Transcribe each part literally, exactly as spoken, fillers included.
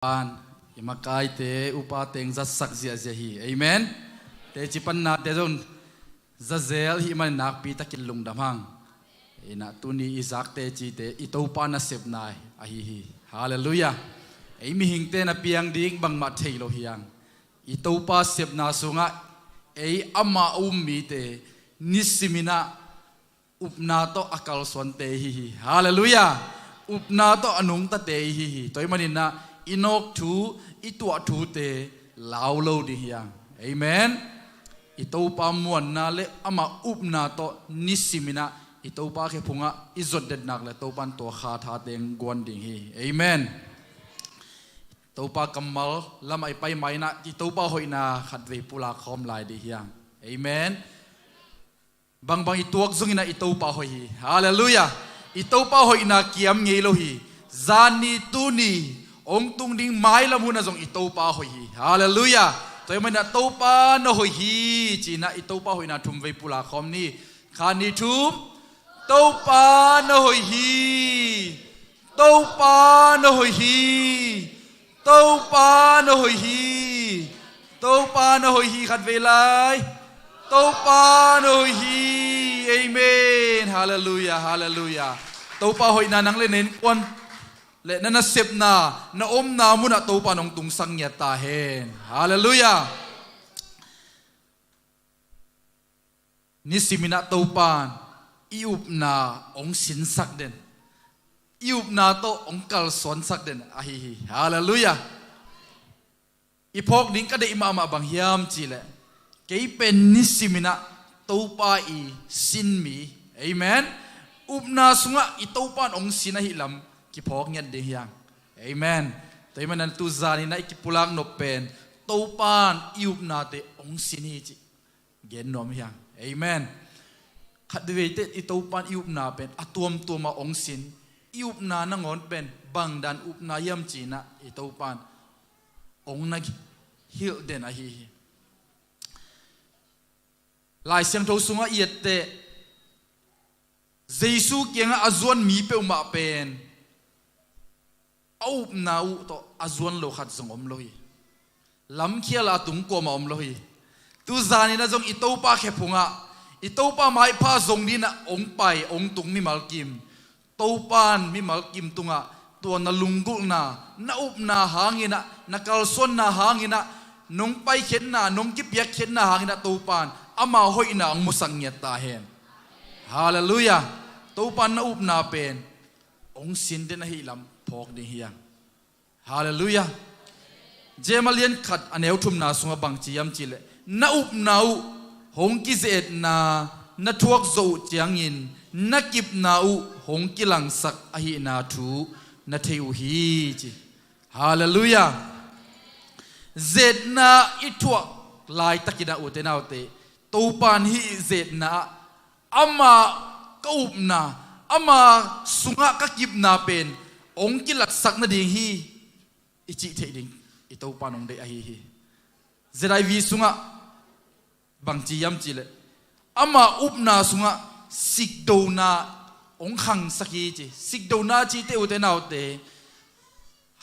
Topan i makaite upa teng zatsak ziahziah hi. Amen. Teci pannate zong zazel hih manin nakpi takin lungdam hang. Inah tuni i zak tecite i Topa nasepna ahi hi. Halleluiah. Ei mihingte na piang ding bangmah thei lo hi hang. I Topa sepna sungah ei amah a um mite nisiminah upna tawh a kalsuante ihi hi. Halleluiah. Upna tawh a nungtate ihi hi. Tua ahih maninah i nawk thu, i tuah thute lau lo ding hi hang. Amen. I Topa muanna le amah upna tawh nisiminah i Topa khephungah i zotdetnak le Topan tua kha thateng guan ding hi. Amen. Topa kammal lamah i pai mainah i Topa hoihna khatvei pulak khawm lai ding hi hang. Amen. Bangbang i tuak zonginah i Topa hoih hi. Halleluiah. I Topa hoihna kiam ngei lo hi. Zanni tuni hong tung ding mailam hunah zong i Topa hoih hi. Halleluiah. Tua ahih maninah Topa na hoih hi cinah i Topa hoihna thumvei pulak khawm ni. Khat, nih, thum. Topa na hoih hi. Topa na hoih hi. Topa na hoih hi. Topa na hoih hi. Khatvei lai. Topa na hoih hi. Amen. Halleluiah. Halleluiah. Topa hoihna nang le na innkuan le na nasepna, na omna munah Topa nong tungsak ngiat ta hen. Halleluiah. Nisiminah Topan i upna hong sinsak den, i upna tawh hong kalsuansak den ahi hi. Halleluiah. I phawk ding ka deih mahmah bang hiam cihleh, kei pen nisiminah Topa i sin mi. Amen. Upna sungah i Topan hong sin ahihlam kiphawk ngiat ding hi hang. Amen. Tua ahih maninah tu zaninah i kipulak nop pen Topan i upnate hong sin hi cih gen nuam hi hang. Amen. Khatveite i Topan i upna pen a tuamtuama hong sin. I upna nangawn pen bangdan upna hiam cinah i Topan hong na hilh den ahi hi. Lai Siangtho sungah i etteh Jesu kiangah a zuan mi peuhmah pen a upna uh tawh a zuan lo khat zong om lo hi. Lamkhial a tung kuamah om lo hi. Tu zaninah zong i Topa khephungah i Topa maipha zong dinah hong pai hong tung mimal kim, Topan mimal kim tungah tua na lunggulhna, na upna hanginah, na kalsuanna hanginah, nong paikhiatna, nong kipiakkhiatna hanginah Topan ama hoihna hong musak ngiat ta hen. Halleluiah. Topan na upna pen hong sin den ahihlam phawk ding hi hang. Halleluiah. Jeim a lian khat a neu thumna sungah bangci hiam cihleh, na upna uh hong kizetna na thuak zawh uh ciangin na kipna uh hong kilangsak ahihna thu na thei uh hi ci. Halleluiah. Zetna i thuak laitakinah ute naute, Topan hih zetna ah ama ka upna, ama sungah ka kipna pen hong kilatsak nading hi i cih theih ding i Topan hong deih ahi hi. Z I V sungah bangci hiam cihleh, ama upna sungah sikdona hong khangsak hi ci. Sikdona cihte ute naute,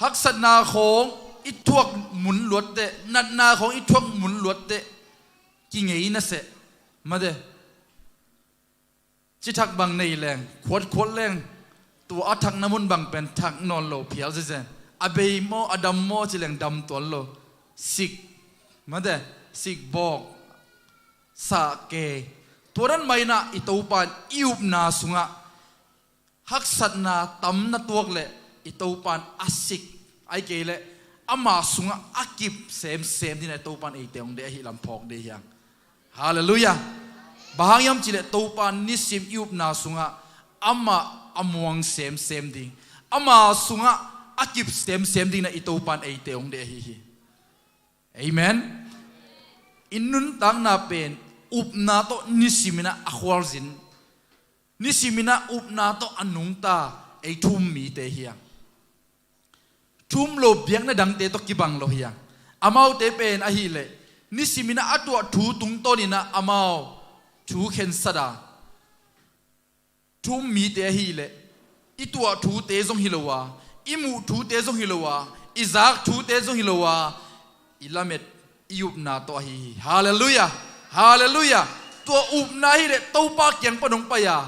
haksatna khawng i thuak mun luatteh, natna khawng i thuak mun luatteh kingei na seh. Mate, cithak bang nei leng, khuatkhuat leng, tua a thakna mun bang pen thak nawn lo phial zezen. A bei maw, a dam maw ci leng dam tuan lo. Sik, mate, sik bawk, sah kei. Tua dan mah inah i Topan i upna sungah haksatna tam na tuak leh i Topan a sik, ahih kei leh ama sungah a kip semsem dinah i Topan eite hong deih ahihlam phawk ding hi hang. Halleluiah. Bang hang hiam cihleh Topan nisim i upna sungah amah a muang semsem ding, ama sungah a kip semsem dinah i Topan eite hong deih ahi hi. Amen. I nuntakna pen upna tawh nisiminah a khualzin, nisiminah upna tawh a nungta ei thu-um mite hi hang. Thu-um lo biakna dangte tawh kibang lo hi hang. Amaute pen ahileh nisiminah a tuah thu tungtawninah amau thu khensat a, thu-um mite ahileh i tuah thute zong hi lo a, i muh thute zong hi lo a, i zak thute zong hi lo a, i lamet i upna tawh ahi hi. Halleluiah. Halleluiah. Tua upna hi leh Topa kiang pan hong pai a,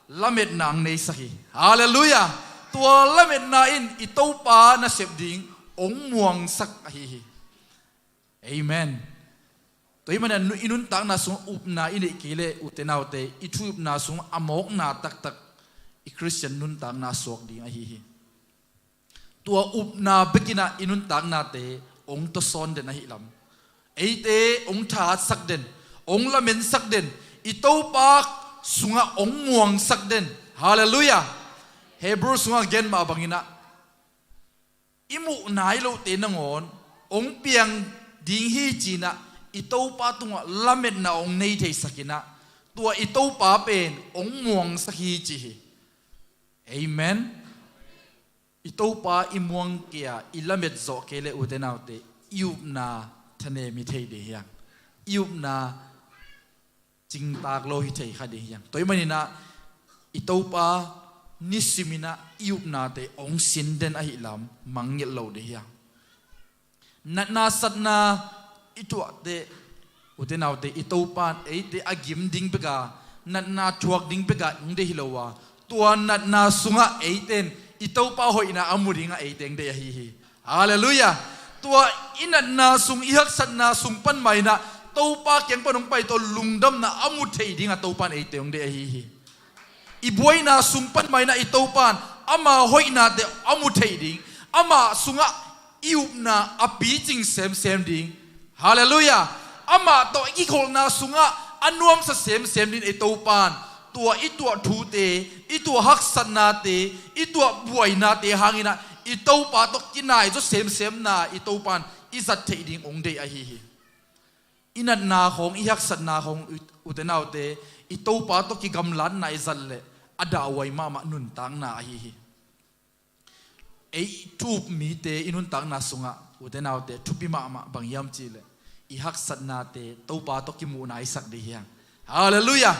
lametna hong neisak hi. Halleluiah. Tua lametna in i Topa nasep ding hong muangsak ahi hi. Amen. Tua ahih manin i nuntakna sungah upna i neih kei leh, ute naute, i thu upna sungah a mawkna taktak i Khristian nuntakna suak ding ahi hi. Tua upna bekinah i nuntaknate hong tawsawn den ahi lam, eite hong thahatsak den, hong lamensak den, i Topa sungah hong muangsak den. Halleluiah. Hebrew sungah gen mah banginah, i muh nai lote nangawn hong piang ding hi cinah, i Topa tungah lametna hong nei theisakinah, tua i Topa pen hong muangsak hi ci hi. Amen. I Topa i muang kei a, i lamet zawh kei leh, ute naute, i upna thanem hi thei ding hiang. I upna cingtak lo hi thei kha ding hiang. Tua ahih maninah i Topa nisiminah i upnate hong sin den ahi lam mangngilh lo ding hiang. Natna satna i tuahte, ute naute, i Topa in eite a gim ding bek a, natna thuak ding bek a hong deih hi lo a, tua natna sungah eite in i Topa hoihna a mu dingah eite hong deih ahi hi. Halleluiah. Tua i natna sung, i haksatna sung pan mah inah Topa kiang pan hong pai tawh lungdamna a mu thei dingah Topa in eite hong deih ahi hi. I buaina sung pan mah inah i Topa in ama hoihnate a mu thei ding, ama sungah i upna a picing semsem ding. Halleluiah. Amah tawh i kikholhna sungah a nuamsa semsem ding i Topa in tua i tuah thute, i tuah haksatnate, i tuah buainate hanginah i Topa tawh kinai zaw semsemna i Topa in i zat theih ding hong deih ahi hi. I natna khawng, i haksatna khawng, ute naute, i Topa tawh kigamlatna i zat leh a dahhuai mahmah nuntakna ahi hi. Ei thu up mite i nuntakna sungah, ute naute, thupi mahmah bang hiam cihleh, i haksatnate Topa tawh kimuhna i sak ding hiang. Halleluiah.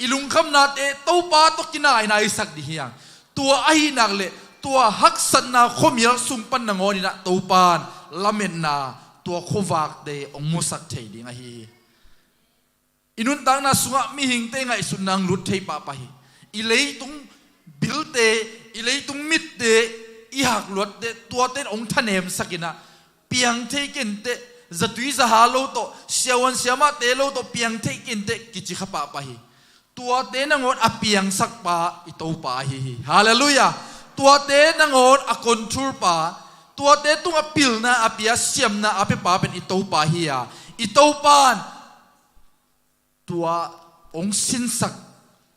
I lungkhamnate Topa tawh kinaina i sak ding hiang. Tua ahi nak leh tua haksatna khuamial sung pan nangawninah Topa in lametna tua khuavakte hong musak thei ding ahi hi. I nuntakna sungah mihingte ngaihsutna hong lut thei pahpah hi. I leitung bilte, i leitung mitte, i hakluatte, tuate in hong thanemsakinah, piang thei kenteh, zatui zaha lo tawh, siavuan siamahte lo tawh piang thei kenteh kici kha pahpah hi. Tuate nangawn a piangsak pa i Topa ahi hi. Halleluiah. Tuate nangawn a control pa, tuate tungah pilna a pia, siamna a pia pa pen i Topa hi a, i Topa in tua hong sinsak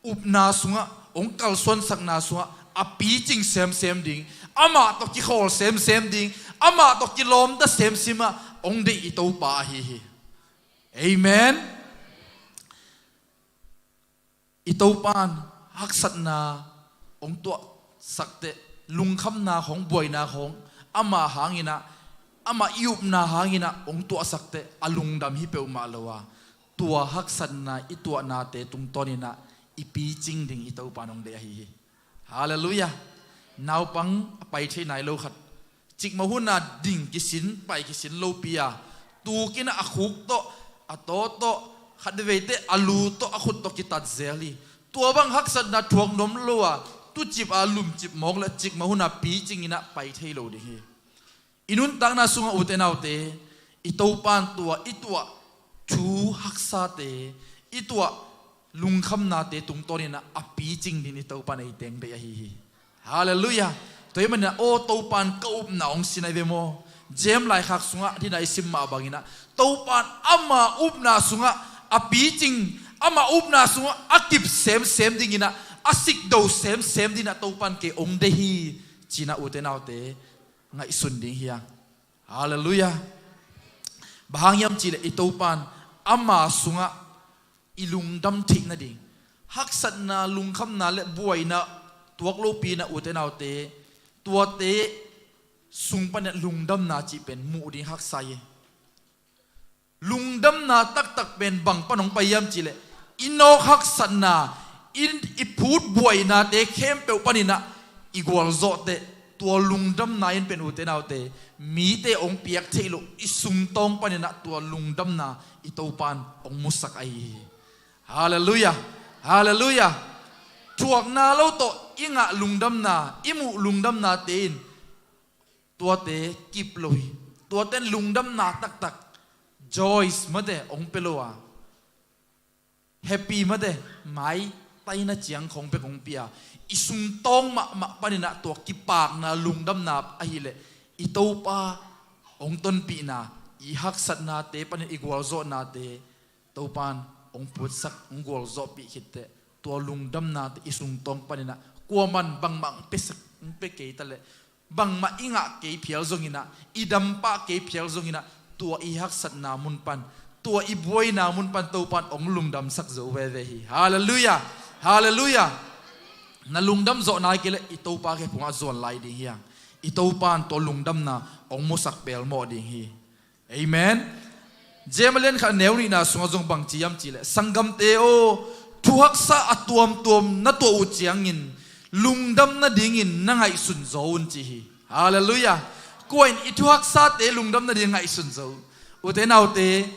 upna sungah, hong kalsuansakna sungah a picing semsem ding, amah tawh kikhawl semsem ding, amah tawh kilawmta semsem a hong deih i Topa ahi hi. Amen. I Topa in haksatna hong tuahsak teh, lungkhamna khawng, buaina khawng, amah hanginah, amah i upna hanginah hong tuahsak teh a lungdam hi peuhmah lo a, tua haksatna i tuahnate tungtawninah i picing ding i Topa in hong deih ahi hi. Halleluiah. Naupang a pai thei nai lo khat, cikmah huna ding kisin, pai kisin lopi a, tukinah a khuk tawh, a taw tawh, khat veivei teh a lu tawh, a khut tawh kitat zel hi. Tua bang haksatna thuak nuam lo a, tucip a lumcip mawk leh cikmah huna picinginah pai thei lo ding hi. I nuntakna sungah, ute naute, i Topa in tua i tuah thu haksate, i tuah lungkhamnate tungtawninah a picing ding i Topa in eite hong deih ahi hi. Halleluiah. Tua ahih maninah, aw, Topa in ka upna hong sin ahi ve maw? James laikhak sungah dinah i sim mah banginah, Topa in ama upna sungah a picing, ama upna sungah a kip semsem dinginah, a sikdo semsem dinginah Topa in kei hong deih hi cinah, ute naute, ngaihsun ding hiang. Halleluiah. Bang hang hiam cihleh, i Topa in ama sungah i lungdam theih nading, haksatna, lungkhamna le buaina tuak lopi inah, ute naute, tuate sung panin lungdamna cih pen muh ding haksa hi. Lungdamna taktak pen bang pan hong pai hiam cihleh, i nawk haksatna, i, i phut buainate khempeuh paninah i gualzawh teh, Tua lungdamna in pen, ute naute, mite hong piak theih loh i sungtawng paninah tua lungdamna i Topan hong musak ahi hi. Halleluiah. Halleluiah. Thuakna lo tawh i ngah lungdamna, i muh lungdamnate in tuate kip lo hi. Tuate in lungdamna taktak, joys mate hong pia lo a, happy mate, maitaina ciang khawng bek hong pia. I sungtawng mahmah paninah tua kipakna, lungdamna ahileh i Topa hong tonpihna, i haksatnate panin i gualzawhnate Topan hong putsak, hong gualzawhpih khitteh, tua lungdamnate i sungtawng paninah kuaman bangmah hong pia sak, hong pia kei taleh, bangmah i ngah kei phial zonginah, i dampah kei phial zonginah, tua i haksatna mun pan, tua i buaina mun pan Topan hong lungdamsak zo veve hi. Halleluiah. Halleluiah. Na lungdam zawh nai kei leh i Topa khe phungah zuan lai ding hiang. I Topan tua lungdamna hong musak pelmawh ding hi. Amen. James a lian khat a neu nihna sungah zong bang ci hiam cihleh, sanggamte aw, thuhaksa a tuamtuam na tuah uh ciangin lungdam nadingin na ngaihsun zaw un ci hi. Halleluiah. Kua in i thuhaksate lungdam nading ngaihsun zo? Ute naute,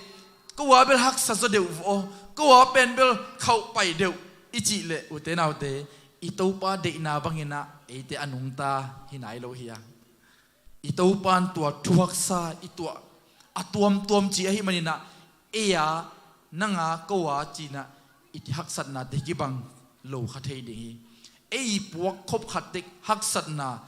kua bel haksa zaw deuh aw, kua pen bel khauhpai deuh i cihleh, ute naute, i Topa deihna banginah eite a nungta hi nai lo hi a. I Topan tua thuhaksa i tuah a tuamtuam ci ahih maninah, ei a, nang a, ko a cinah i haksatnate kibang lo kha thei ding hi. Ei puak khop khat tek haksatna,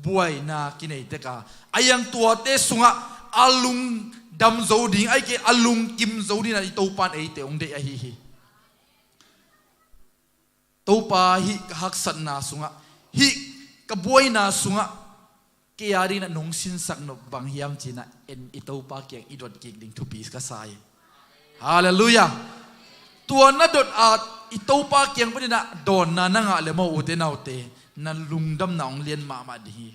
buaina kinei tek a, a iang tuate sungah a lungdam zo ding, ahih kei a lungkim zo dinah i Topan eite hong deih ahi hi. Topa, hih ka haksatna sungah, hih ka buaina sungah kei a dinah nong sinsak nop bang hiam cinah en i Topa kiang i dot kik ding thupi ka sa hi. Halleluiah. Tua na dot a i Topa kiang paninah dawnna na ngah le maw, ute naute, na lungdamna hong lian mahmah ding hi.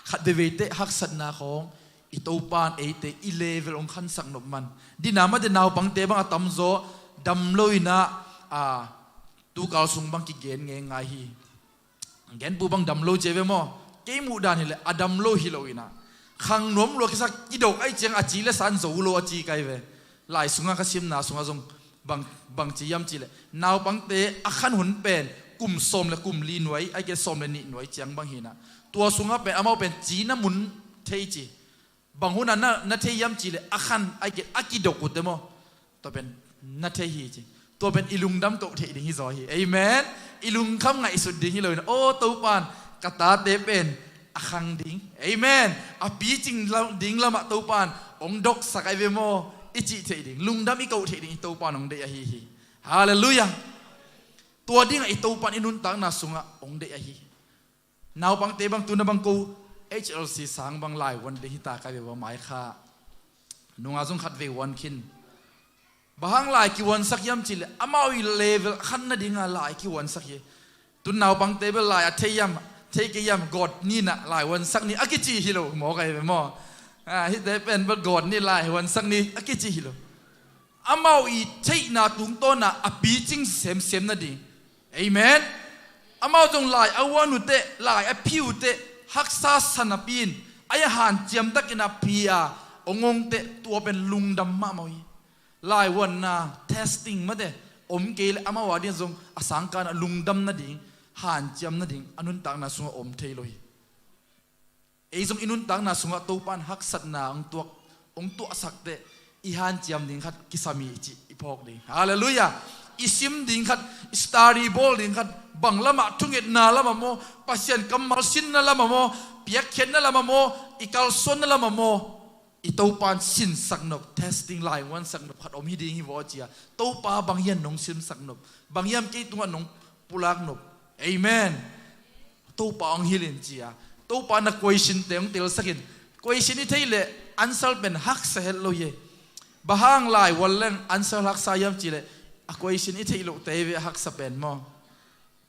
Khat veivei teh haksatna khawng i Topan eite i level hong khansak nop man. Dina mate naupangte bang a tamzaw dam loinah, a, tukal sung bang kigen ngei ngai hi. Genpu bang dam lo ci ve maw? Kei muh dan hileh a dam lo hi loinah, khang nuam lua kisa, kidok ahih ciang a ci le san zo lo a ci kai ve. Lai sungah ka simna sungah zong bang, bang ci hiam cihleh, naupangte a khan hun pen kum sawm le kum li nuai, ahih kei sawm le nih nuai ciang bang hinah, tua sungah pen amau pen ci na mun thei ci. Bang hunah na, na thei hiam cihleh a khan, ahih kei a kidok uh teh maw, tua pen na thei hi ci. Tua pen i lungdam koh theih ding hi zaw hi. Amen. I lungkham ngaihsut ding hi loinah, aw Topan, ka tate pen a khang ding, amen, a picing lam, ding lamah Topan hong doksak ahi ve maw, i cih theih ding, lungdam i koh theih ding i Topan hong deih ahi hi. Halleluiah. Tua dingah i Topan i nuntakna sungah hong deih ahi hi. Naupangte bang tuna bang ko H L C sang bang laivuan ding hita ka ve, va mai kha. Nunga zong khat vei vuan khin. Bang hang lai kivuansak hiam cihleh amau i level khan nadinga lai kivuansak hi. Tun naupangte bel lai a thei hiam, thei kei hiam, gawt ninah laivuansak ni a kici hi lo maw, ka hi ve maw? A, hihte pen bel gawt ni laivuansak ni a kici hi lo. Amau i theihna tungtawna a picing semsem nading. Amen. Amau zong lai a vuan uh teh, lai a phi uh teh, haksa sa napi in, a ia hanciam takin a phi a hong ong teh, tua pen lungdam mahmah uh hi. Laivuanna, testing mate om kei leh amau a dingah zong a sangkanah lungdam nading, hanciam nading a nuntakna sungah om thei lo hi. Ei zong i nuntakna sungah Topan haksatna hong tuak, hong tuahsak teh, i hanciam ding khat kisam hi cih i phawk ding. Halleluiah. I sim ding khat, i study bawl ding khat, bang lamah, thungetna lamah maw, Pasian kammal sinna lamah maw, piakkhiatna lamah maw, i kalsuanna lamah maw, i Topan sinsak nop, testing, laivuansak nop khat om hi ding hi vaw cia. Topa, bang hiam nong sinsak nop, bang hiam kei tungah nong pulak nop? Amen. Topa hong hilh in cia. Topa, na question te hong telsak in. Question i theih leh answer pen haksa het lo hi. Bang hang laivuan leng answer haksa hiam cihleh, a question i theih loh tei ve haksa pen maw?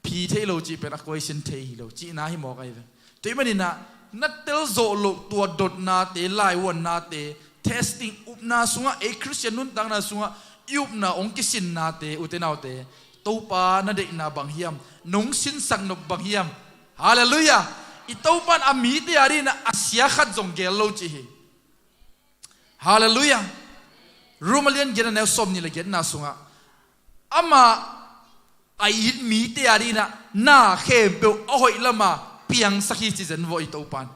Phi thei lo cih pen a question thei hi lo cihna hi maw, ka hi ve. Tua ahih maninah na telzawh loh tua dotnate, laivuannate, testing, upna sungah, ei Khristian nuntakna sungah i upna hong kisinnate, ute naute, Topa na deihna bang hiam, nong sinsak nop bang hiam? Halleluiah. I Topan a mite a dinah a sia khat zong gel lo ci hi. Halleluiah. Rom a lian giat a neu sawm nih le giatna sungah amah a it mite a dinah na khempeuh a hoih lama piangsak hi ci zen vaw i Topan.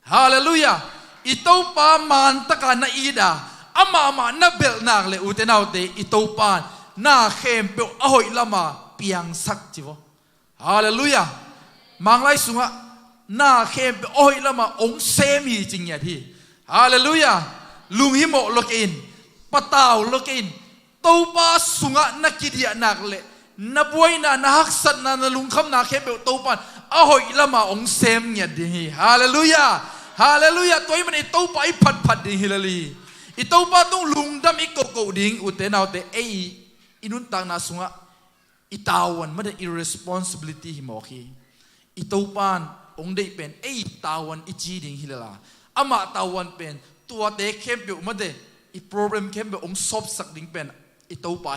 Halleluiah. I Topa mantaka na it a, amah mah na belh nak le, ute naute, i Topan na khempeuh a hoih lama piangsak ci vaw. Halleluiah. Manglai sungah na khempeuh a hoih lama ong sem hi ci ngiat hi. Halleluiah. Lunghimawh lo kei in, patau lo kei in, Topa sungah na kidiah nak le, na buaina, na haksatna, na lungkhamna khempeuh Topan a hoih lama ong sem ngiat ding hi. Halleluiah. Halleluiah. Tua ahih manin i Topa i phatphat ding hi lel hi. I Topa tung lungdam i kohkoh ding, ute naute, ei i nuntakna sungah i tavuan mate, i responsibility hi mawk hi. I Topan ong deih pen ei tavuan i ci ding hi lel a, amah tavuan pen tuate khempeuh mate, i problem khempeuh ong sawpsak ding pen i Topa